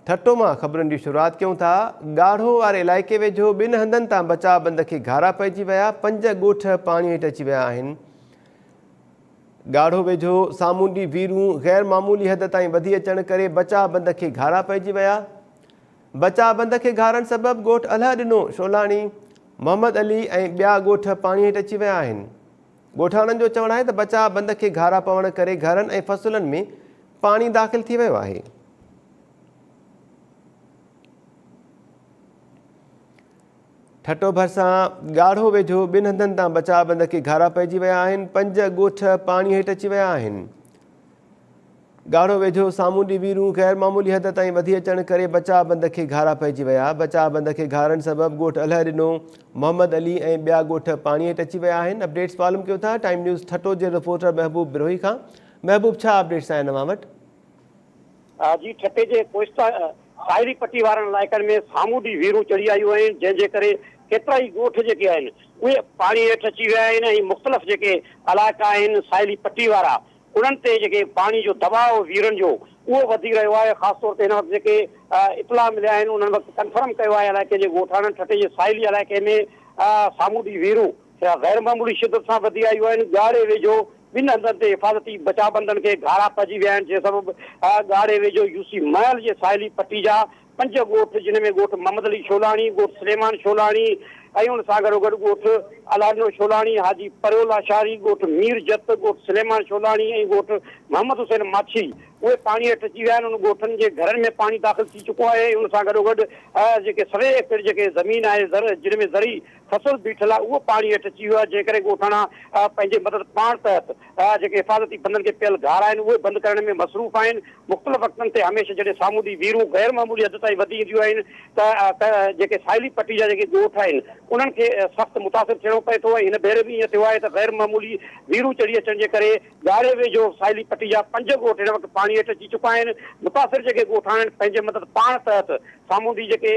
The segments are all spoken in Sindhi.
ٺٽو مان خبرن جي شروعات ڪيون ٿا. ڳاڙهو واري علائقي ويجهو ٻن هنڌن تان بچاء بند کي گهارا پئجي ويا، پنج ڳوٺ پاڻي هيٺ اچي ويا آهن. ڳاڙهو ويجهو سامونڊي ويرون غير معمولي حد تائين وڌي اچڻ ڪري بچاء بند کي گهارا پئجي ويا. بچاء بند کي گهارن سبب ڳوٺ الهه ڏنو شولاڻي، محمد علي ۽ ٻيا ڳوٺ پاڻي هيٺ اچي ويا آهن. ڳوٺاڻن جو چوڻ آهي ته بچاء بند کي گهارا پوڻ ڪري گهرن ۽ فصلن ۾ پاڻي داخل ٿي ويو آهي. ٺٽو ڀرسان ڳاڙهو ويجهو ٻن هنڌن تان بچاء بند کي گهارا پئجي ويا آهن، پنج ڳوٺ پاڻي هيٺ اچي ويا آهن. ڳاڙهو ويجهو سامونڊي ويرون غير معمولي حد تائين وڌي اچڻ ڪري بچاء بند کي گهارا پئجي ويا. بچاء بند کي گهارن سبب ڳوٺ الهه ڏنو، محمد علي ۽ ٻيا ڳوٺ پاڻي هيٺ اچي ويا آهن. اپڊيٽس معلوم ڪيون ٿا ٽائيم نيوز ٺٽو جي رپورٽر محبوب بروهي کان. محبوب ڇا اپڊيٽس آهن اوهان وٽ؟ جي ٺٽي جي ڪوهستان ساحلي پٽي وارن علائقن ۾ سامونڊي ويرون چڙهي آيون آهن جنهن جي ڪري ڪيترائي ڳوٺ جيڪي آهن اهي پاڻي هيٺ اچي ويا آهن ۽ مختلف جيڪي علائقا آهن ساحلي پٽي وارا انهن تي جيڪي پاڻي جو دٻاء ويرن جو اهو وڌي رهيو آهي خاص طور تي هن وقت جيڪي اطلاع مليا آهن انهن وقت ڪنفرم ڪيو آهي علائقي جي ڳوٺاڻن ٺٽي جي ساحلي علائقي ۾ سامونڊي ويرون غير معمولي شدت سان وڌي آيون آهن، ڳاڙهي ويجهو ٻن هنڌن تي حفاظتي بچاء بندن کي گهارا پئجي ويا آهن، جنهن سبب ڳاڙهي ويجهو يوسي محل جي ساحلي پٽي جا پنج ڳوٺ جن ۾ ڳوٺ محمد علي شولاڻي، ڳوٺ سليمان شولاڻي ۽ ان سان گڏوگڏ ڳوٺ الهڏنو شولاڻي، حاجي پريو لاشاري، ڳوٺ مير جت، ڳوٺ سليمان شولاڻي ۽ ڳوٺ محمد حسين ماڇي اهي پاڻي هيٺ اچي ويا آهن، انهن ڳوٺن جي گهرن ۾ پاڻي داخل ٿي چڪو آهي ۽ ان سان گڏوگڏ جيڪي سوين ايڪڙ جيڪي زمين آهي جن ۾ زرعي فصل بيٺل آهي اهو پاڻي هيٺ اچي ويو آهي جنهن ڪري ڳوٺاڻا پنهنجي مدد پاڻ تحت جيڪي حفاظتي بندن کي پيل گهار آهن اهي بند ڪرڻ ۾ مصروف آهن مختلف وقتن تي هميشه جڏهن سامونڊي ويرون غير معمولي حد تائين وڌي اينديون آهن ته جيڪي ساحلي پٽي جا جيڪي ڳوٺ آهن انهن کي سخت متاثر ٿيڻو پئي ٿو ۽ هن ڀيري به ائين ٿيو آهي ته غير معمولي ويرون چڙهي اچڻ جي ڪري ڳاڙهي ويجهو ساحلي پٽي جا پنج ڳوٺ هن وقت پاڻي هيٺ اچي چڪا آهن متاثر جيڪي ڳوٺاڻا آهن پنهنجي مدد پاڻ تحت سامونڊي جيڪي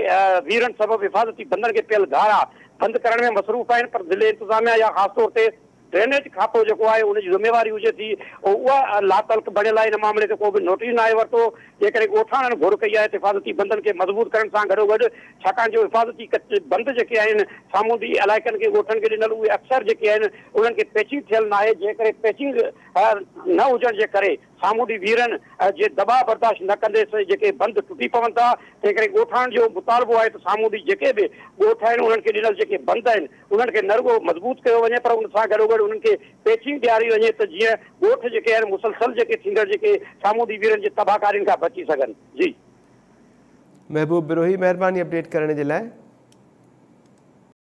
ويرن سبب حفاظتي بندن کي پيل گهارا بند ڪرڻ ۾ مصروف آهن پر ضلعي انتظاميا يا خاص طور تي ڊرينيج کاتو جيڪو آهي ان جي ذميواري هجي ٿي اها لاتعلق بڻيل آهي ان معاملي تي ڪو به نوٽيس ناهي ورتو جيڪڏهن ڳوٺاڻن گهر ڪئي آهي ته حفاظتي بندن کي مضبوط ڪرڻ سان گڏوگڏ ڇاڪاڻ جو حفاظتي بند جيڪي آهن سامونڊي علائقن کي ڳوٺن کي ڏنل اهي اڪثر جيڪي آهن انهن کي پيچنگ ٿيل ناهي جنهن ڪري پيچنگ نه هجڻ جي ڪري سامونڊي ويرن جي دٻاء برداشت نه ڪندي جيڪي بند ٽٽي پون ٿا، تنهن ڪري ڳوٺاڻن جو مطالبو آهي ته سامونڊي جيڪي به ڳوٺ آهن انهن کي ڏنل جيڪي بند آهن انهن کي نه رڳو مضبوط ڪيو وڃي پر ان سان گڏوگڏ انهن کي پيچنگ ڏياري وڃي ته جيئن ڳوٺ جيڪي آهن مسلسل جيڪي ٿيندڙ جيڪي سامونڊي ويرن جي تباهڪارين کان بچي سگهن. جي. محبوب بروهي مهرباني اپڊيٽ ڪرڻ جي لاء.